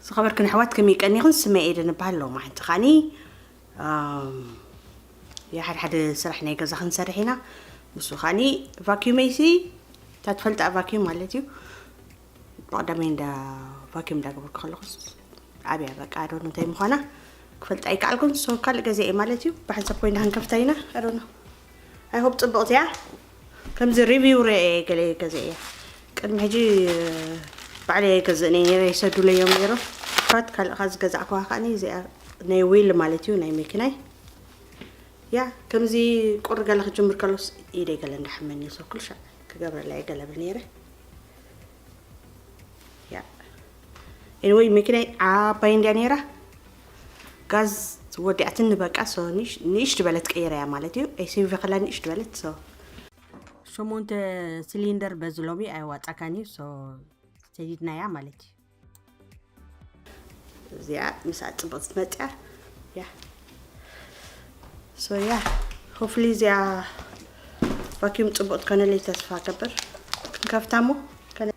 ዝኸበርክን ኣሕዋት ከመይ ቀኒኽን? ስመይ ኤደን እበሃል። ሎማዓንቲ ኸዓኒ፣ ኣም፣ ያ ሓደ ሓደ ስራሕ ናይ ገዛ ክንሰርሕ ኢና። ንሱ ኸዓኒ ቫኪዩመይ ሲ እታ ትፈልጣ ቫኪዩም ማለት እዩ። ብቐዳማይ እንዳ ቫኪዩም እንዳገበርኩ ከለኹስ ኣብያ በቃ፣ ኣዶን እንታይ ምዃና ክፈልጣ ኣይከኣልኩን። ሶ ካልእ ገዛ እየ ማለት እዩ። ብሓንሳብ ኮይና ክንከፍታ ኢና። ኣዶኖ፣ ኣይ ሆፕ ጽብቕቲ እያ። ከምዚ ሪቪው ርኤ ገለ ገዛ እያ። ቅድሚ ሕጂ ባዕለይ ኣይገዝእን እየ ነይረ፣ ይሰዱለይ እዮም ነይሮም። ፋት ካልእኻ ዝገዛእኩዋ ከዓኒ እዚኣ ናይ ዊል ማለት እዩ፣ ናይ መኪናይ። ያ ከምዚ ቁሪ ገለ ክጅምር ከሎስ ኢደይ ገለ እንዳሓመኒ፣ ሶ ኩሉ ሻዕ ክገብረላ እየ ገለ ብል ነይረ። ያ ኤኒወይ፣ መኪናይ ዓባይ እንድያ ነይራ፣ ጋዝ ወዲኣትኒ በቃ። ሶ ንእሽ- ንእሽት በለት ቀይረያ ማለት እዩ። ኤስዩቪ ከላ ንእሽት በለት። ሶ ሸሞንተ ሲሊንደር በዚ ሎሚ ኣይዋጣካን እዩ። ሶ ሰዲድናያ ማለት እዩ። እዚኣ ምስኣ ጽብቕቲ ትመጽያ። ያ ሶ ያ ሆፍሊ እዚኣ ቫኪዩም ጽቡቕ ትኮነለይ ተስፋ ገብር። ክንከፍታ እሞ ከነ-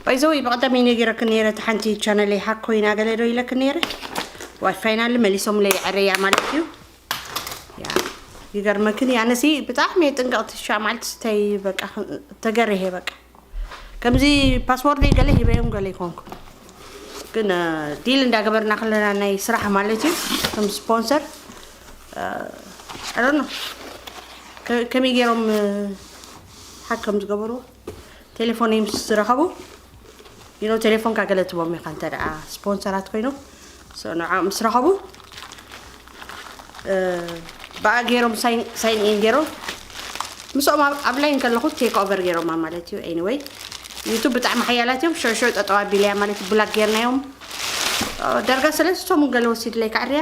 ባይዘወይ ብቐደም እየ ነጊረክን ነይረ፣ እቲ ሓንቲ ቻነለይ ሃክ ኮይና ገለ ዶ ኢለክን ነይረ። ዋይ ፋይናሊ መሊሶምለይ፣ ዕረያ ማለት እዩ። ያ ይገርመክን፣ ኣነሲ ብጣዕሚ እየ ጥንቀቕቲ። ሻዕ መዓልቲ ስተይ በቃ ተገርሄ በቃ። ከምዚ ፓስወርደይ ገለ ሂበዮም ገለ ይኮንኩ። ግን ዲል እንዳገበርና ከለና ናይ ስራሕ ማለት እዩ፣ ከም ስፖንሰር፣ I don't know፣ ከ- ከመይ ገይሮም ሓክ ከም ዝገበርዎ። ቴሌፎነይ ምስ ዝረኸቡ you know፣ ቴሌፎንካ ገለ ትቦም ኢኻ እንተ ደኣ ስፖንሰራት ኮይኖም። So ንዓ ምስ ረኸቡ ብኣ ገይሮም ሳይን ኢን ገይሮም። ምስኦም ኣብ- ኣብ ላይን ከለኹ ቴክ ኦቨር ገይሮማ ማለት እዩ። Anyway፣ ዩቱብ ብጣዕሚ ሓያላት እዮም። ሽዑ ሽዑ ጠጠው ኣቢለያ ማለት እዩ። ብላክ ገይርናዮም። ዳርጋ ሰለስተ ሰሙን ገለ ወሲድለይ ካዕርያ።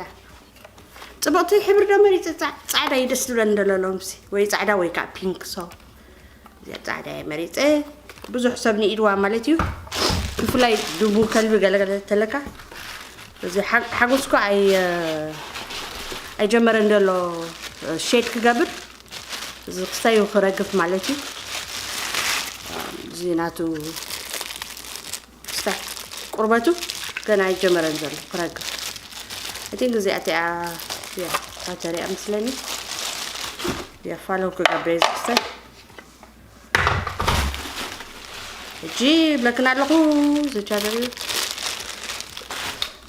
ያ ጽብቕቲ ሕብሪ ዶ መሪጸ? ጻ- ጻዕዳ እዩ ደስ ዝብለኒ ዘሎ ሎምሲ፣ ወይ ጻዕዳ ወይ ከዓ ፒንክ። ሶ እዚኣ ጻዕዳ እየ መሪጸ። ብዙሕ ሰብ ንኢድዋ ማለት እዩ። ብፍላይ ድሙ ከልቢ ገለገለ ተለካ፣ እዚ ሓ- ሓጎስኩ ኣይ ኣይጀመረን ዘሎ፣ ሼድ ክገብር። እዚ ክስታዩ ክረግፍ ማለት እዩ። እዚ ናቱ ክስታይ ቁርበቱ ገና ኣይጀመረን ዘሎ ክረግፍ። እቲ ግዜ ኣቲኣ እያ ባተሪያ ምስለኒ። እያ ፋለው ክገብረ እዚ ክስታይ። እጂ ብለክና ኣለኹ። ዝቻለሪ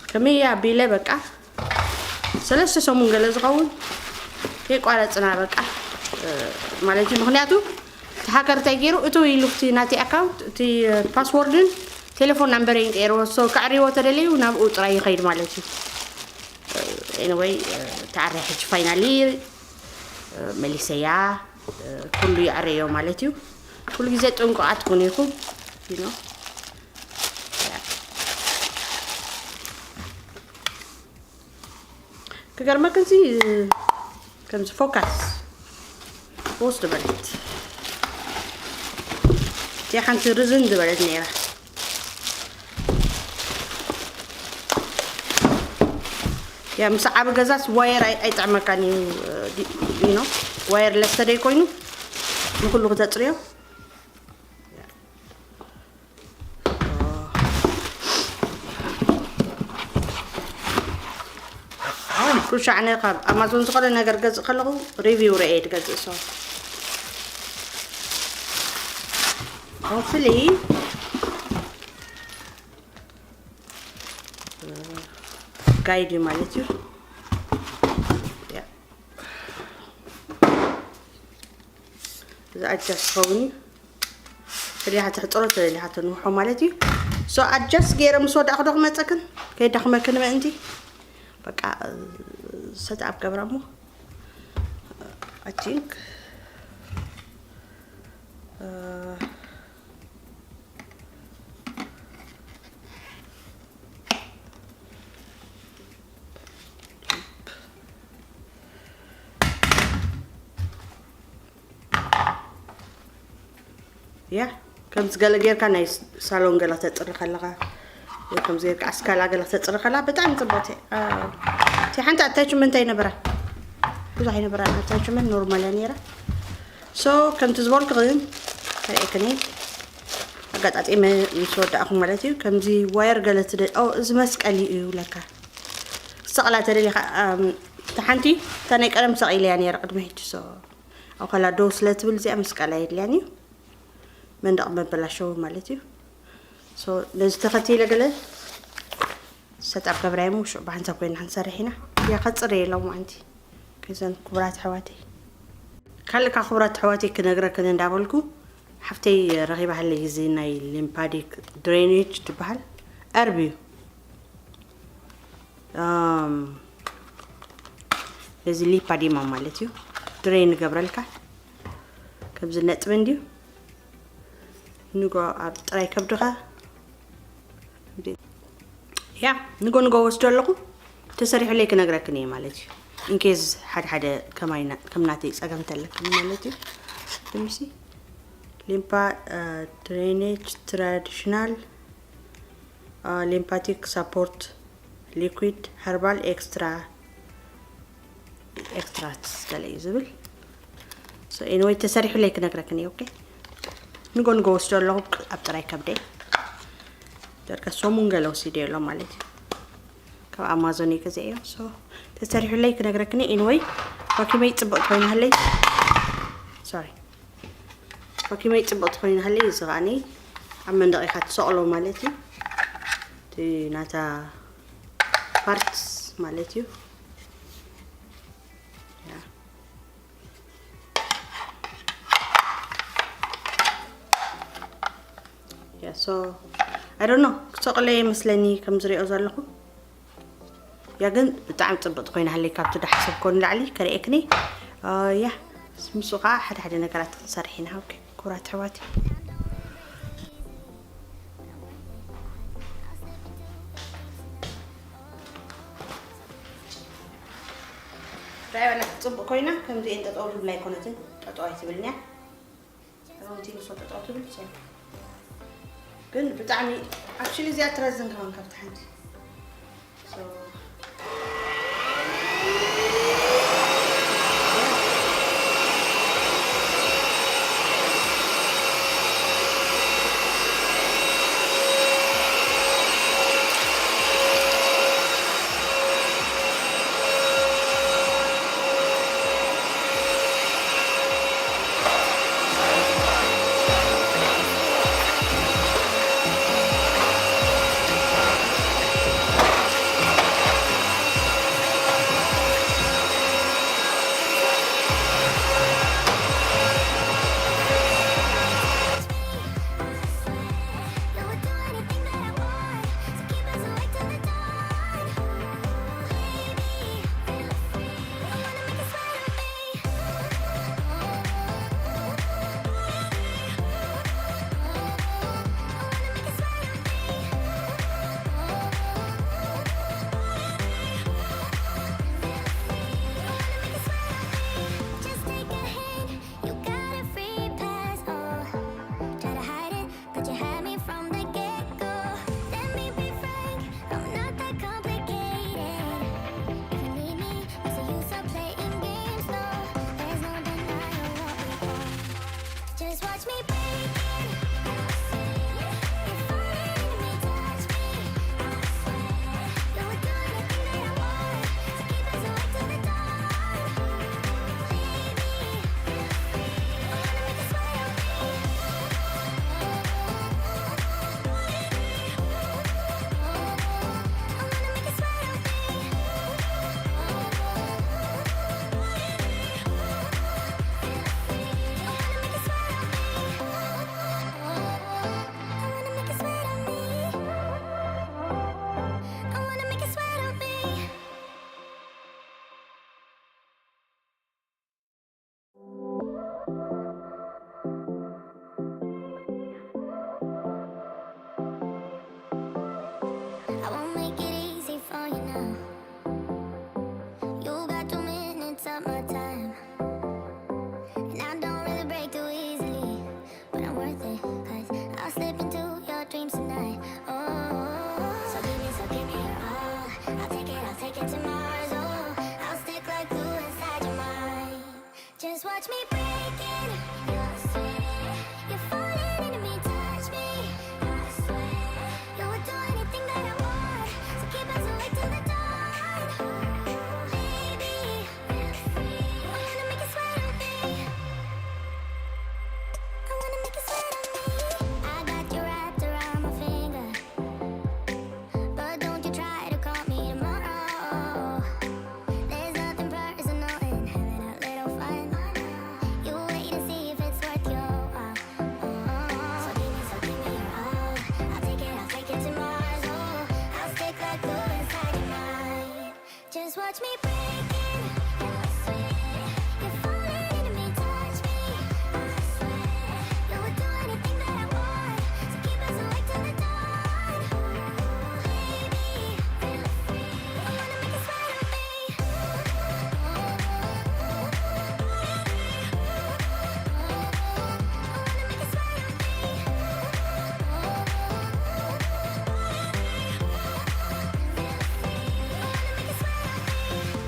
ከመይ ኣቢለ በቃ ሰለስተ ሰሙን ገለ ዝኸውን ከይቋረፅና በቃ ማለት እዩ። ምክንያቱ እቲ ሃከር እንታይ ገይሩ፣ እቱ ኢሉ እቲ ናቲ ኣካውንት፣ እቲ ፓስወርድን ቴሌፎን ናምበረይን ቀይርዎ። ሶ ከዕርይዎ ተደለዩ ናብኡ ጥራይ ይኸይድ ማለት እዩ። Anyway፣ ተዓርያ ሕጂ ፋይናሊ መሊሰያ። ኩሉ ይዕረዮ ማለት እዩ። ኩሉ ግዜ ጥንቁቓት ኩኑ ኢኹም። You know፣ ክገርመክንሲ ከምዚ ፎካስ ወስ ዝበለት እቲያ ሓንቲ ርዝን ዝበለት ነይራ። ያ ምስ ዓቢ ገዛስ ዋየር ኣይ- ኣይጥዕመካን እዩ። You know፣ ዋየር ለስ ተደይ ኮይኑ ንኩሉ ክተፅርዮ። ኩሻዕ ናይ ካብ ኣማዞን ዝኾነ ነገር ገዝእ ከለኹ ሪቪው ርኤ ትገዝእ። ሶ ሆፕፍሊ ጋይድ እዩ ማለት እዩ። ያ እዚ ኣጃስ ዝኸውን እዩ። ተደሊኻ ተሕፅሮ፣ ተደሊኻ ተንውሖ ማለት እዩ። ሶ ኣጃስ ገይረ ምስ ወዳእኹ ዶ ክመፀክን ከይዳኽመክን ምእንቲ በቃ ሰት ኣፕ ገብራ እሞ። I think ያ ከምዚ ገለ ጌርካ ናይ ሳሎን ገለ ተፅሪ ከለኻ ወይ ከምዚ ጌርካ ኣስካላ ገለ ተፅሪ ከላ ብጣዕሚ ፅቡቅ። እቲ ሓንቲ ኣታችመንት ኣይነበራ፣ ብዙሕ ኣይነበራ ኣታችመንት፣ ኖርማል እያ ነይራ። ሶ ከምቲ ዝበልኩ ግን ከርእየክኒ ኣጋጣጢመ ምስ ወዳእኹ ማለት እዩ። ከምዚ ዋየር ገለ ትደ ኦ፣ እዚ መስቀሊ እዩ ለካ። ሰቕላ ተደሊኻ፣ እታ ሓንቲ እታ ናይ ቀደም ሰቒለያ ነይረ ቅድሚ ሕጂ። ሶ ኣብ ከላ ደው ስለ ትብል እዚኣ መስቀል ኣየድልያን እዩ። መንደቕ መበላሸዊ ማለት እዩ። ሶ ነዚ ተኸቲለ ገለ ሰጣብ ገብራይ ሙሽ ብሓንሳብ ኮይና ክንሰርሕ ኢና። ያ ከፅር የሎም ኣንቲ ከዘን ክቡራት ኣሕዋተይ። ካልእ ካብ ክቡራት ኣሕዋተይ ክነግረክን እንዳበልኩ ሓፍተይ ረኺባሃለይ እዚ ናይ ሊምፓዲክ ድሬኔጅ ትበሃል ኣርብ እዩ። ነዚ ሊፓዲማ ማለት እዩ ድሬን ንገብረልካ ከምዚ ነጥቢ እንድዩ ንጎ ኣብ ጥራይ ከብድኻ ያ ንጎ ንጎ ወስዶ ኣለኹ። ተሰሪሑለይ ክነግረክን እየ ማለት እዩ። ኢንኬዝ ሓደ ሓደ ከማይና ከም ናተይ ጸገም ተለክን ማለት እዩ። ልምሲ ሊምፓ ድሬኔጅ ትራዲሽናል ሊምፓቲክ ሳፖርት ሊኩዊድ ሀርባል ኤክስትራ ኤክስትራክትስ ገለ እዩ ዝብል። ኤኒወይ ተሰሪሑለይ ክነግረክን እየ። ኦኬ ንጎ ንጎ ወስዶ ኣለኹ ኣብ ጥራይ ከብደይ ደርቀ ሰሙን ገለ ወሲደ ኣሎ ማለት እዩ። ካብ ኣማዞን እዩ ገዚአዮ። ተሰሪሑለይ ክነግረክን እየ። ኤኒወይ ፋኪመይ ፅብቅ ኮይናለይ። ሶሪ ፋኪመይ ፅብቅ ኮይናለይ። እዚ ከዓኒ ኣብ መንደቅ ኢካ ትሰቅሎ ማለት እዩ። እቲ ናታ ፓርትስ ማለት እዩ። ሶ ኣይ ዶንት ኖ ክሰቕለ ይመስለኒ ከም ዝሪኦ ዘለኹ። ያ ግን ብጣዕሚ ፅብቕቲ ኮይና ሃለይ ካብቲ ዳሕሰብኮ ንላዕሊ ከርእየክኒ። ያ ምስኡ ከዓ ሓደ ሓደ ነገራት ክንሰርሕ ኢና። ኦኬ ክቡራት ኣሕዋት ራይ በላ ፅቡቅ ኮይና ከምዚ ጠጠው ልብላ ኣይኮነትን። ጠጠው ኣይትብልንያ። ሮንቲ ንሶ ጠጠው ትብል ሰው ግን ብጣዕሚ ኣክቹሊ እዚኣ ትረዝን ከማን ካብቲ ሓንቲ Touch me breaking, you're sweet. You're falling into me, touch me. I swear you would do anything that I want. So keep us awake till the dawn. Baby, feel free. I wanna make you sweat on me. I wanna make you sweat on me. I got you wrapped around my finger. But don't you try to call me tomorrow. There's nothing personal in having a little fun. You wait and see if it's worth your while. So give me, so give me your all. I'll take it, I'll take it to Mars. Oh, I'll stick like glue inside your mind. Just watch me break in. You're sweet. You're falling into me, touch me. I swear you would do anything that I want. So keep us awake till the dawn. Baby, feel free. I wanna make you sweat on me. I wanna make you sweat on me. Feel free. I wanna make you sweat on me.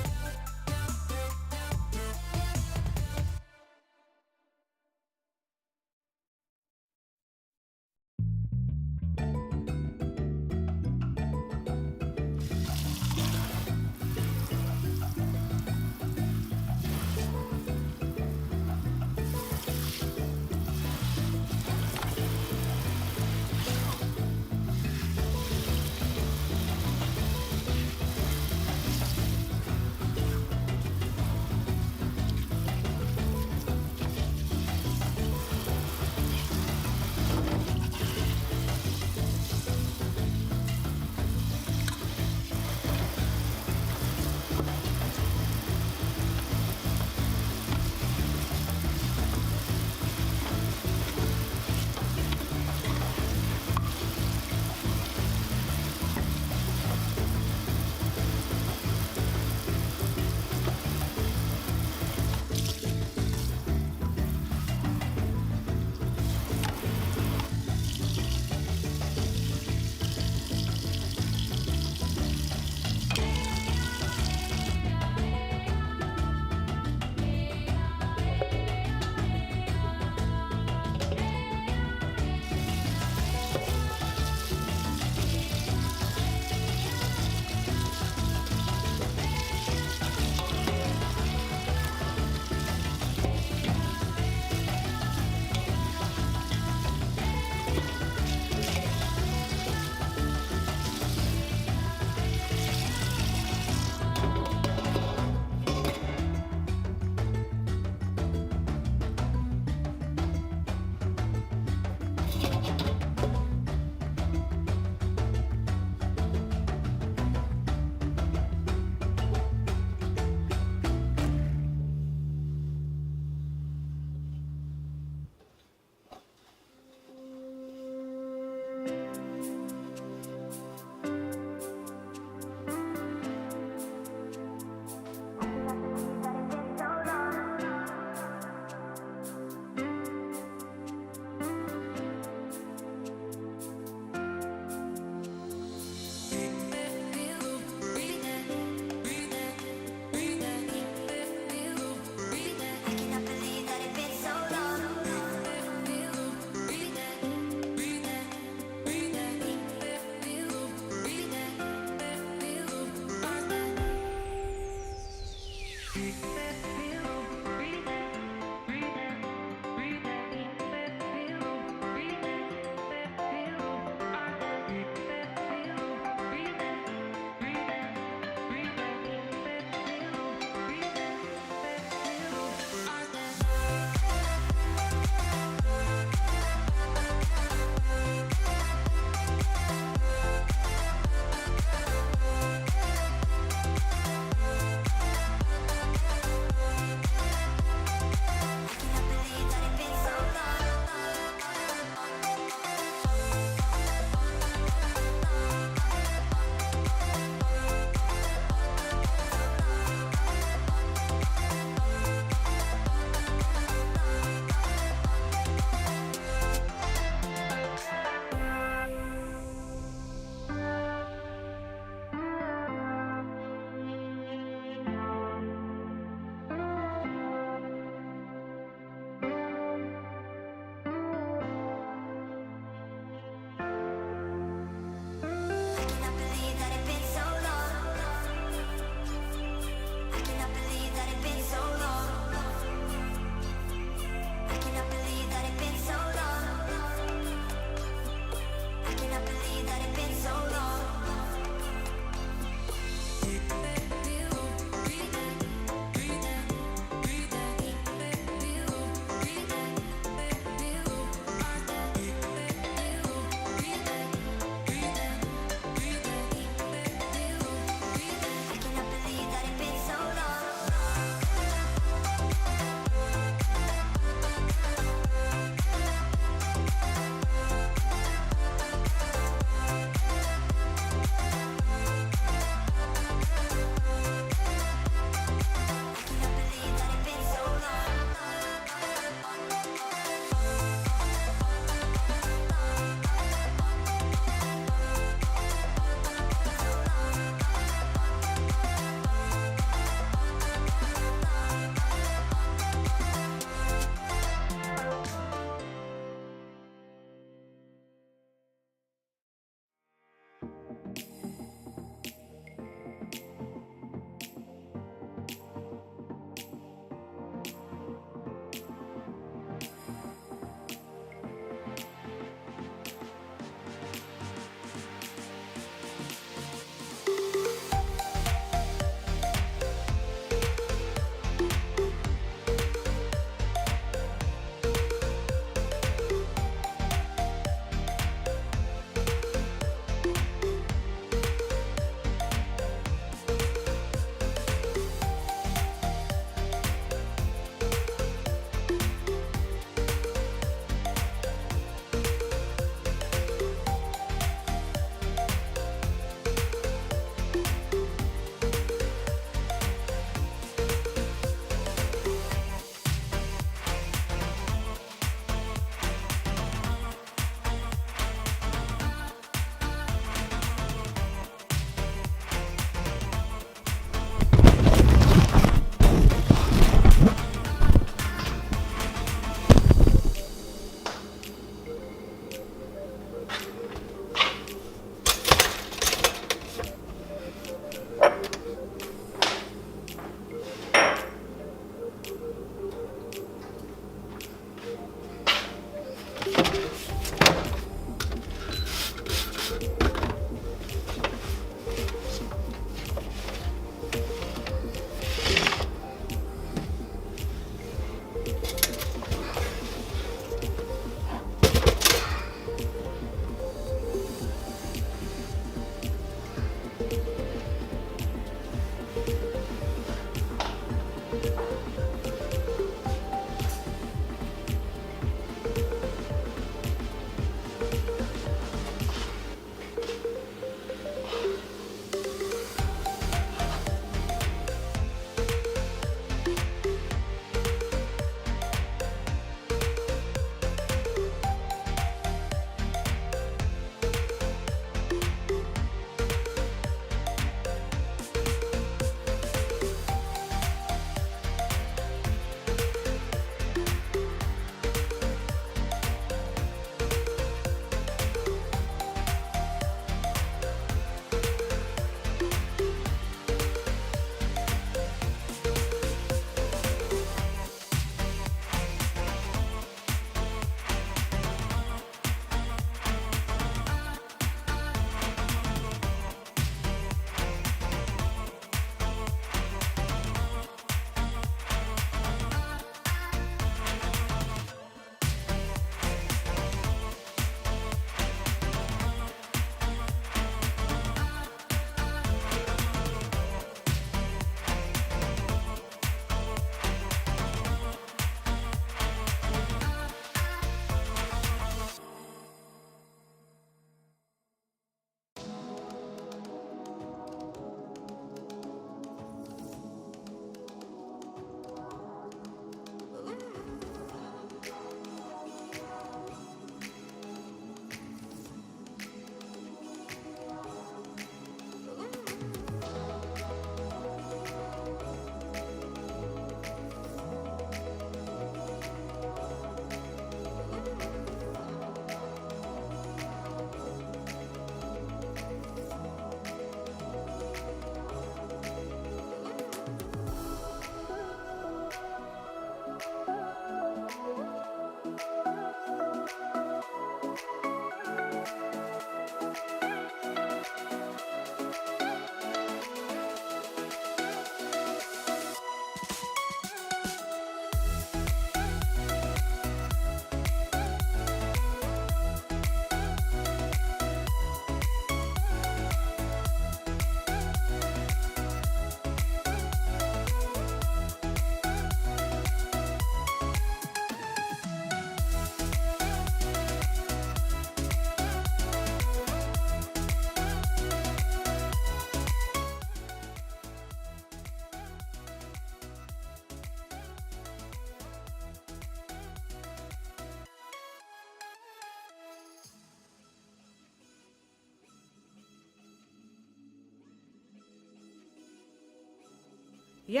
ያ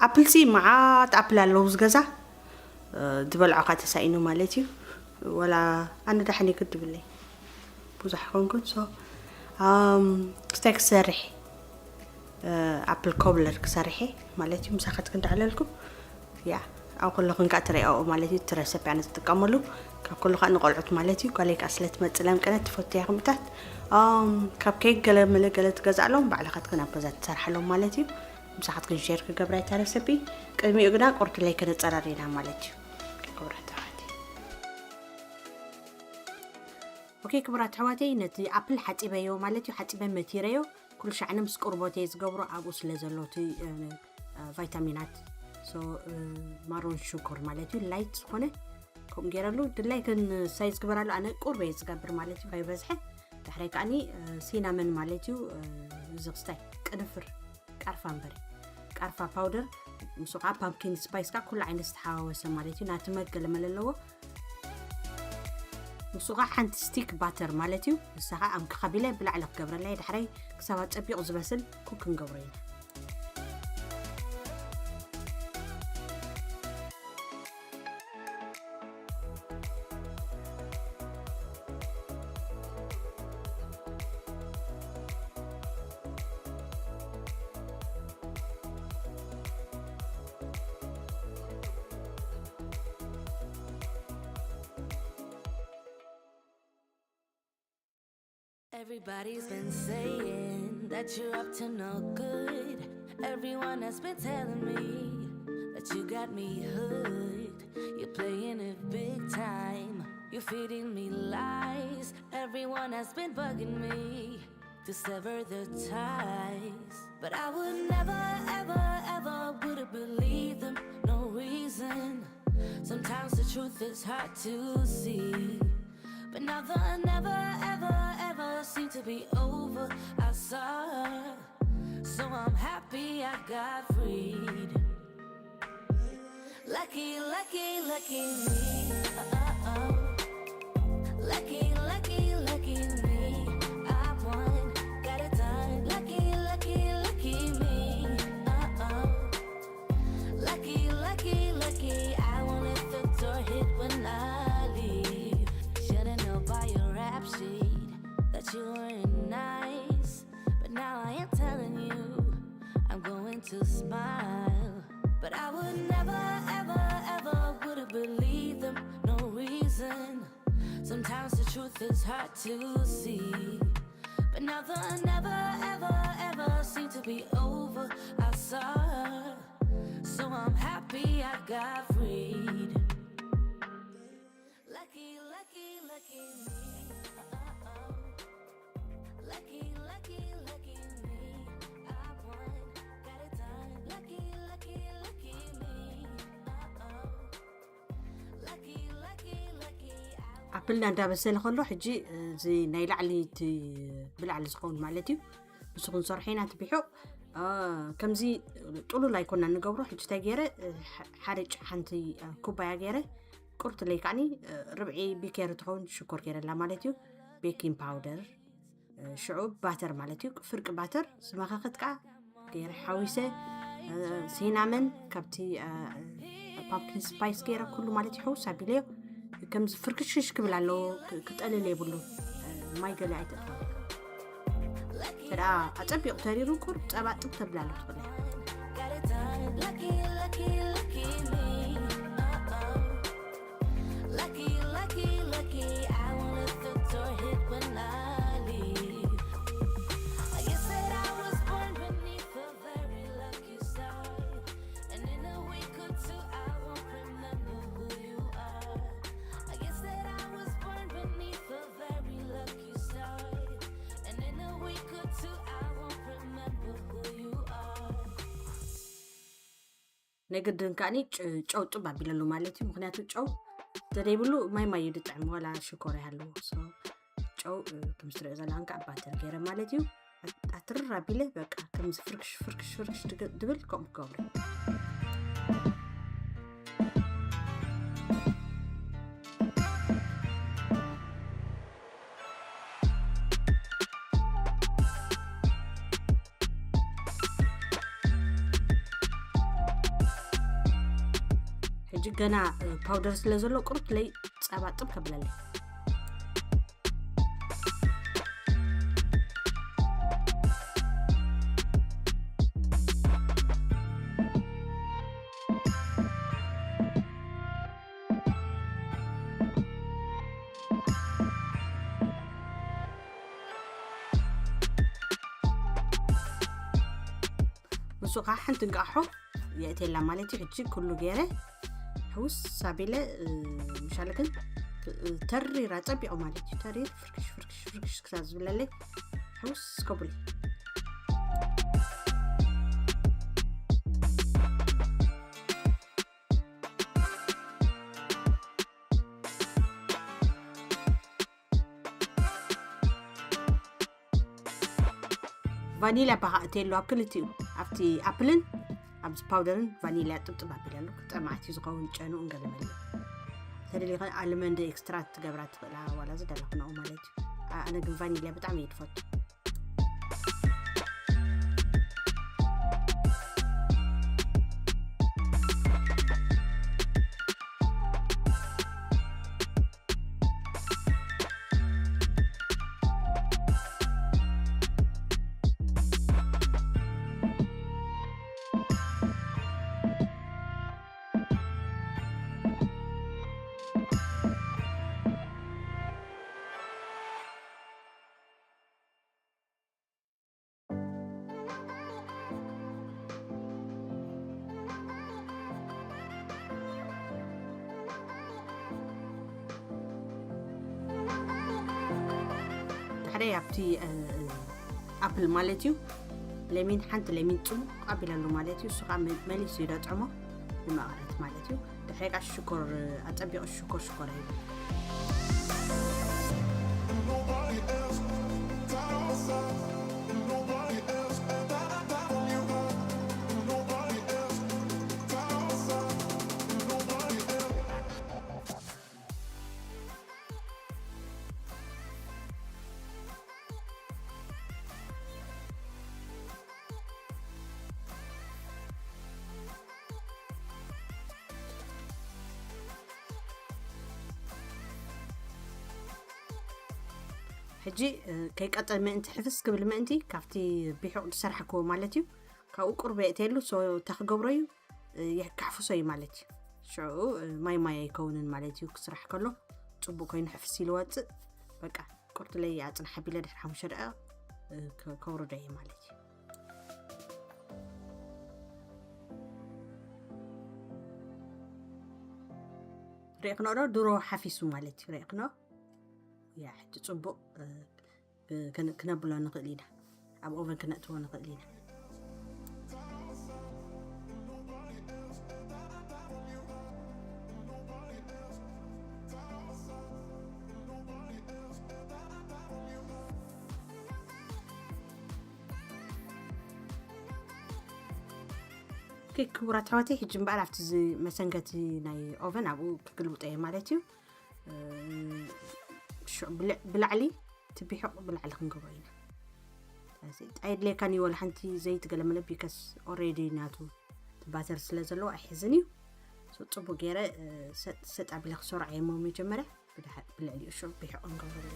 ኣፕልሲ መዓት ኣፕል ኣለዉ እዚ ገዛ። እ፣ ዝበልዖ ካ ተሳኢኑ ማለት እዩ። ወላ ኣነ ዳሕን እዩ ግድብለይ ብዙሕ ኮንኩን። ሶ ኣም ክስታይ ክሰርሕ ኣፕል ኮብለር ክሰርሕ ማለት እዩ። ምሳኻትክን እንዳዕለልኩም ያ ኣብ ኩለኹን ከዓ ትሪኣኦ ማለት እዩ። ትረሰብ እያ ንትጥቀመሉ ካብ ኩሉ ከዓ ንቆልዑት ማለት እዩ። ጓለይ ከዓ ስለ ትመፅእ ለምቀነት ትፈቱ እያ ከምታት ኣም ካብ ኬክ ገለ መለ ገለ ትገዝኣሎም ባዕልኻትክን ኣብ ገዛ ትሰርሓሎም ማለት እዩ። ምሳኻትክን ሼር ክገብራ እያ እታ ረሰቢ። ቅድሚኡ ግና ቁርዲ ለይ ከነፀራር ኢና ማለት እዩ። ክብራት ኣሕዋተይ ኦኬ ክብራት ኣሕዋተይ ነቲ ኣፕል ሓፂበዮ ማለት እዩ። ሓፂበ መቲረዮ ኩሉ ሻዕነ ምስ ቁርቦት እየ ዝገብሮ ኣብኡ ስለ ዘሎ እቲ እ፣ እ፣ ቫይታሚናት ሶ እ፣ ማሮን ሽኮር ማለት እዩ ላይት ዝኾነ ከምኡ ገይረሉ ድላይ ግን ሳይዝ ግበራሉ ኣነ ቁርበ እየ ዝገብር ማለት እዩ ከይበዝሐ። ድሕረይ ከዓኒ እ፣ ሲናመን ማለት እዩ እ፣ እዚ ክስታይ ቅንፍር ቃርፋ እምበሪ ቃርፋ ፓውደር ምስ ከዓ ፓምኪን ስፓይስ ከዓ ኩሉ ዓይነት ዝተሓዋወሰ ማለት እዩ። ናቲ መገለ መለ ኣለዎ። ምስ ከዓ ሓንቲ ስቲክ ባተር ማለት እዩ። ንሳ ከዓ ኣብ ካቢለ ብላዕሊ ክገብረላ እየ። ዳሕራይ ክሳብ ኣፀቢቑ ዝበስል ኩክ ክንገብሮ ኢና። Everybody's been saying that you're up to no good. Everyone has been telling me that you got me hooked. You're playing it big time. You're feeding me lies. Everyone has been bugging me to sever the ties. But I would never, ever, ever would have believed them. No reason. Sometimes the truth is hard to see. But now the never, ever, ever seem to be over. I saw her, so I'm happy I got freed. Lucky, lucky, lucky me. Uh-oh. Lucky, lucky, lucky me. I won, got it done. Lucky, lucky, lucky me. Uh-oh. Lucky, lucky, lucky, I won't let the door hit when I leave. Should've known by your rap sheet that you weren't nice. But now I am telling you, I'm going to smile. But I would never, ever, ever would have believed them, no reason. Sometimes the truth is hard to see. But now the never, ever, ever seem to be over. I saw her, so I'm happy I got freed. Lucky, lucky, lucky me. Uh-oh. Lucky, lucky, lucky me. I won, got it done. Lucky, lucky, lucky me. Uh-oh. Lucky, lucky, lucky, I won. ኣፕልና እንዳበሰለ ከሎ ሕጂ እዚ ናይ ላዕሊ እቲ ብላዕሊ ዝኸውን ማለት እዩ። ንሱ ክንሰርሖ ኢና ትቢሑ አ፣ ከምዚ ጥሉል ኣይኮና ንገብሮ። ሕጂ እንታይ ገይረ እ፣ ሓ- ሓርጭ ሓንቲ እ፣ ኩባያ ገይረ ቁርትለይ ከዓኒ እ፣ ርብዒ ቢኬሪ ትኸውን ሽኮር ገይረላ ማለት እዩ። ቤኪንግ ፓውደር እ፣ ሽዑ ባተር ማለት እዩ። ፍርቂ ባተር ዝመኸኸት ከዓ ገይረ ሓዊሰ እ፣ ሲናመን ካብቲ እ፣ ፓምኪን ስፓይስ ገይረ ኩሉ ማለት እዩ። ሕውስ ኣቢለዮ ከምዚ ፍርክሽሽ ክብል ኣለዎ። ክ- ክጠልል የብሉ። እ፣ ማይ ገለ ኣይተእትዋ። ተደኣ ኣጸቢቑ ተሪሩ ቁር ጸባ ጥብ ተብላ ኣሎ ትኽእል እያ። Got it done. Lucky, lucky, lucky me. Uh-oh. Lucky, lucky, lucky. I won't let the door hit when I leave. I guess that I was born beneath a very lucky star. And in a week or two, I won't remember who you are. I guess that I was born beneath a very lucky star. And in a week or two, I won't remember who you are. ናይ ግድን ከዓኒ ጨው ጥብ ኣቢለሉ ማለት እዩ። ምክንያቱ ጨው ተደይብሉ ማይ ማይ እዩ ዝጥዕም፣ ዋላ ሽኮር ይሃለዎ። ጨው ከምስትሪኦ ዘለካን ከዓ ባተር ገይረ ማለት እዩ። ኣትርር ኣቢለ በቃ ከምዚ ፍርክሽ ፍርክሽ ፍርክሽ ድብል ከምኡ ክገብሩ። ሕጂ ገና ፓውደር ስለ ዘሎ ቁርት ለይ ጸባ ጥብ ከብለለይ። ንሱ ከዓ ሓንቲ እንቃሖ የእቴላ ማለት እዩ። ሕጂ ኩሉ ገይረ ሕውስ ኣቢለ፣ እ፣ ምሻለ ግን፣ እ፣ ተሪራ ጸቢቑ ማለት እዩ። ተሪር ፍርክሽ ፍርክሽ ፍርክሽ ክሳብ ዝብለለይ ሕውስ ከብሉ። ቫኒላ ባኻ እቴሉ ኣብ ክልቲኡ፣ ኣብቲ ኣፕልን ኣብዚ ፓውደርን ቫኒላ ጥብጥብ ኣቢለሉ። ክጠማዕቲ ዝኸውን ጨኑ እንገለመለ። ተደሊኸ ኣልመንድ ኤክስትራ ትገብራ ትኽእላ፣ ዋላ ዝደለኹ ነኡ ማለት እዩ። ኣነ ግን ቫኒላ ብጣዕሚ እየ ዝፈቱ። ድሕሪ ኣብቲ፣ እ፣ እ፣ ኣፕል ማለት እዩ። ለሚን፣ ሓንቲ ለሚን ጽሙቕ ኣቢለሉ ማለት እዩ። እሱ ከዓ መ-፣ መሊሱ እዩ ደጥዕሞ ንመቐረት ማለት እዩ። ድሕሪ ቃ ሽኮር፣ ኣጸቢቑ ሽኮር ሽኮር እዩ። ሕጂ፣ እ፣ ከይቀጠን ምእንቲ፣ ሕፍስ ክብል ምእንቲ፣ ካብቲ ቢሑቕ ዝሰራሕክዎ ማለት እዩ፣ ካብኡ ቁርብ የእትየሉ፣ ሶ፣ እንታይ ክገብሮ እዩ፣ እ፣ የካሕፍሶ እዩ ማለት እዩ። ሽዑ፣ እ፣ ማይ ማይ ኣይከውንን ማለት እዩ፣ ክስራሕ ከሎ ጽቡቕ ኮይኑ ሕፍስ ኢሉ ወጽእ። በቃ፣ ቁርትለይ ኣጽንሕ ኣቢለ ድሕሪ ሓሙሽተ ደቂቕ፣ እ፣ ከ-፣ ከውርዶ እየ ማለት እዩ። ርኢኽኖ ዶ? ድሮ ሓፊሱ ማለት እዩ። ርኢኽኖ? ያ፣ ሕጂ ጽቡቕ፣ እ፣ ብ-፣ ክን-፣ ክነብሎ ንኽእል ኢና። ኣብ ኦቨን ክነእትዎ ንኽእል ኢና። ኦኬ፣ ክቡራት ኣሕዋተይ፣ ሕጂ እምበኣር ኣብቲ እዚ መሰንከቲ ናይ ኦቨን ኣብኡ ክግልብጦ እየ ማለት እዩ። እ፣ ሽ-፣ ብልዕ-፣ ብላዕሊ እቲ ቢሑቕ ብላዕሊ ክንገብሮ ኢና። ስለዚ ኣየድልየካን እዩ ወላ ሓንቲ ዘይቲ ገለመለ፣ ቢከስ ኦሬዲ ናቱ እቲ ባተር ስለ ዘለዎ ኣይሕዝን እዩ። ሶ፣ ጽቡቅ ገይረ፣ እ፣ ሰጥ፣ ሰጥ ኣቢለ ክሰርዖ እየ እሞ መጀመርያ። ብድሓ-፣ ብልዕሊኡ ሽዑ ቢሑቕ ንገብረሉ።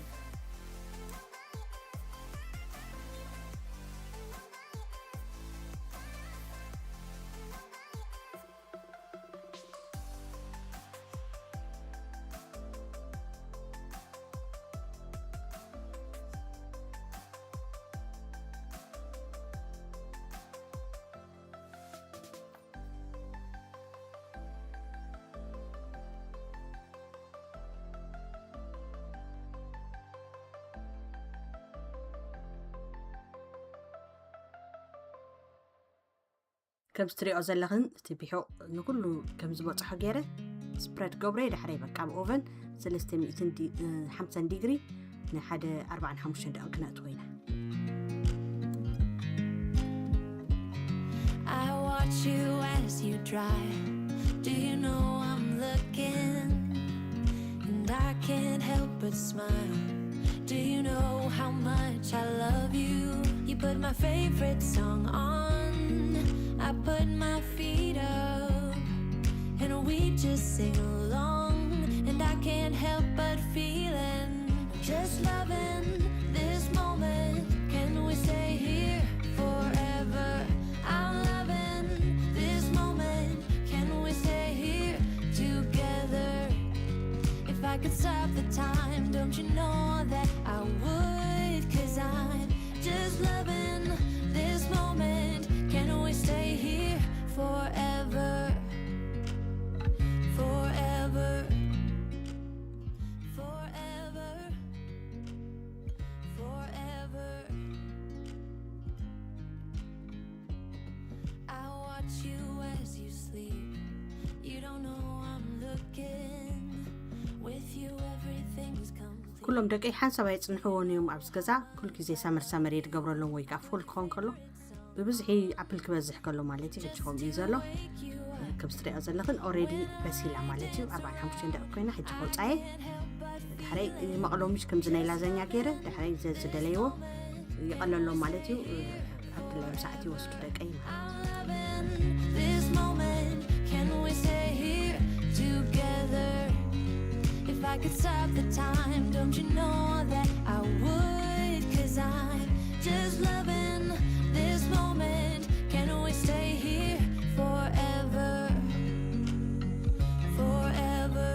ከም እትሪኦ ዘለኽን እቲ ቢሑቕ ንኩሉ ከም ዝበፅሖ ገይረ ስፕረድ ገብረ፣ ዳሕረይ በቃ ኣብ ኦቨን ሰለስተ ሚእትን ዲ-፣ እ፣ ሓምሳን ዲግሪ ንሓደ ኣርባዓን ሓሙሽተን ደቂቕ ክነእትዎ ኢና። I watch you as you drive. Do you know I'm looking? And I can't help but smile. Do you know how much I love you? You put my favorite song on. I put my feet up. And we just sing along. And I can't help but feeling. Just loving this moment. Can we stay here forever? I'm loving this moment. Can we stay here together? If I could stop the time, don't you know that I would? 'Cause I'm just loving this moment. Can we stay You as you sleep, you don't know I'm looking. With you, everything's complete. ኩሎም ደቀይ ሓንሳብ ኣይጽንሕዎን እዮም ኣብዚ ገዛ። ኩሉ ግዜ ሳመር ሳመር እየ ዝገብረሎም ወይ ከዓ ፉል ክኾን ከሎ ብብዝሒ ኣፕል ክበዝሕ ከሎ ማለት እዩ። ሕጂ ከምኡ እዩ ዘሎ። ከም ትሪኦ ዘለኽን ኦሬዲ በሲላ ማለት እዩ። ኣርባዓን ሓሙሽተን ደቂ ኮይና ሕጂ ከውፃየ ድሕረይ መቕሎሚሽ ከምዚ ናይ ላዛኛ ገይረ ድሕረይ ዘዝደለይዎ ይቐለሎም ማለት እዩ። ኣብቲ ላይም ሰዓት ይወስዱ ደቀይ ማለት እዩ። This moment, can we stay here together? If I could stop the time, don't you know that I would? Cause I'm just loving this moment. Can we stay here forever? Forever.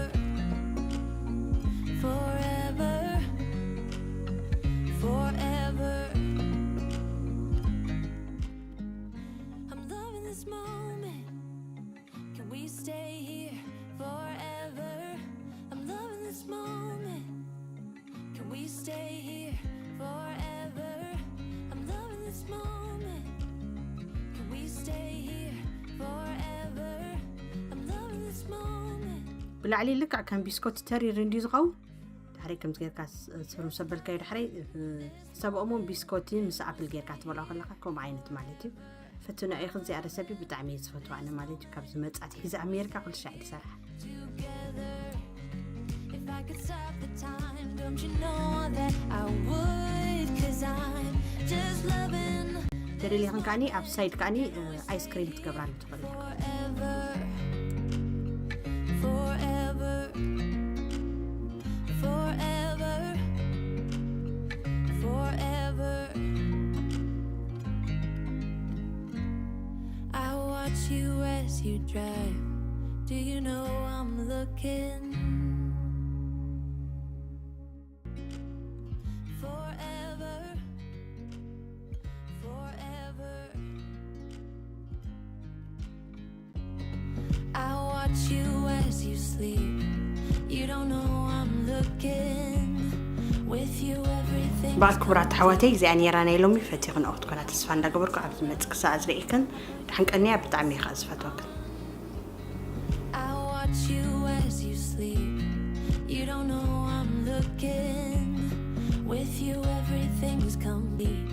Forever. Forever. I'm loving this moment. Can we stay here forever? I'm loving this moment. Can we stay here forever? I'm loving this moment. Can we stay here forever? I'm loving this moment. ብላዕሊ ልክዕ ከም ቢስኮት ተሪር እንድዩ ዝኸውን። ድሕረይ ከምዚ ጌርካ ስ- ስሩ ምስ ኣበልካዮ ድሕረይ እ፣ ሰብኦሞ ቢስኮቲ ምስ ኣፕል ጌርካ ትበልዖ ከለካ ከምኡ ዓይነት ማለት እዩ። ፈትኖ ኢኽን እዚኣ ረሰቢ ብጣዕሚ እየ ዝፈትዋ ኣነ ማለት እዩ። ካብ ዝመጻት ሒዛ ኣሜሪካ ኩሉ ሻዕ ድሰርሓ። Together. If I could stop the time, don't you know that I would? Cause I'm just loving ተደሊኽን ከዓኒ ኣብ ሳይድ ከዓኒ ኣይስክሪም ክትገብራሉ ትኽእል ኢኻ። Forever, forever, forever, forever. I watch you as you drive. Do you know I'm looking? Forever, forever. I watch you as you sleep. You don't know I'm looking. With you, everything. በዓል ክቡራት ኣሕዋተይ፣ እዚኣ ነይራ ናይ ሎሚ። ፈቲኽንኦ ክትኮና ተስፋ እንዳገበርኩ፣ ኣብ ዝመጽእ ክሳዕ ዝርእየክን ደሓን ቀንያ። ብጣዕሚ እየ ከዓ ዝፈትወክን። I watch you as you sleep. You don't know I'm looking. With you, everything's complete.